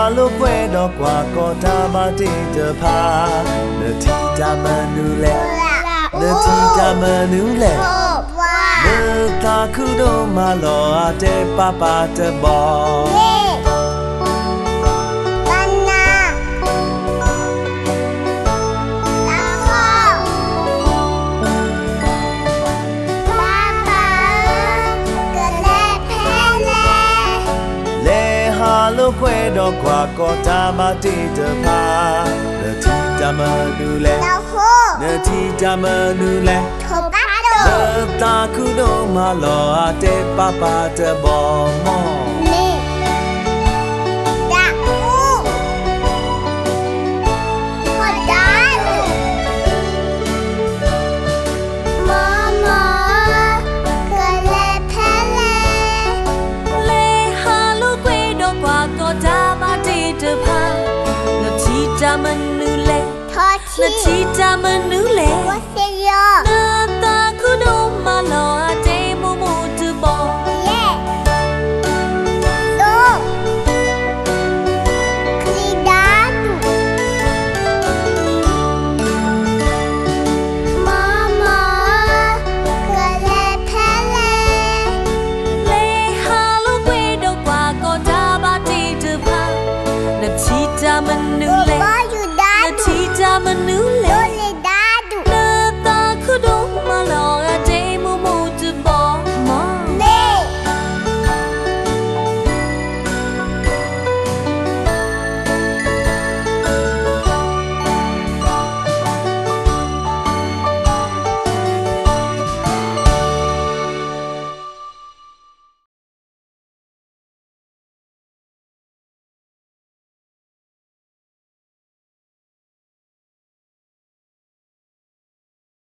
ဟးလိာ်ကွဲဒီးကွၢ်ကီတၢ်ဘၣ်တ့ၢ်တဖၣ်, နထံၣ်တၢ်မနုၤလဲၣ်, နထံၣ်တၢ်မနုၤလဲၣ်, နသးခုဒိၣ်မးလီၤ အတဲပၢ်ပၢ်တဘီ လဲၤဟးလိာ်ကွဲဒီးကွၢ်ကီတၢ်ဘၣ်တ့ၢ်တဖၣ်, နထံၣ်တၢ်မနုၤလဲၣ်, နထံၣ်တၢ်မနုၤလဲၣ်, နသးခုဒိၣ်မးလီၤ အတဲပၢ်ပၢ်တဘီမီၢ်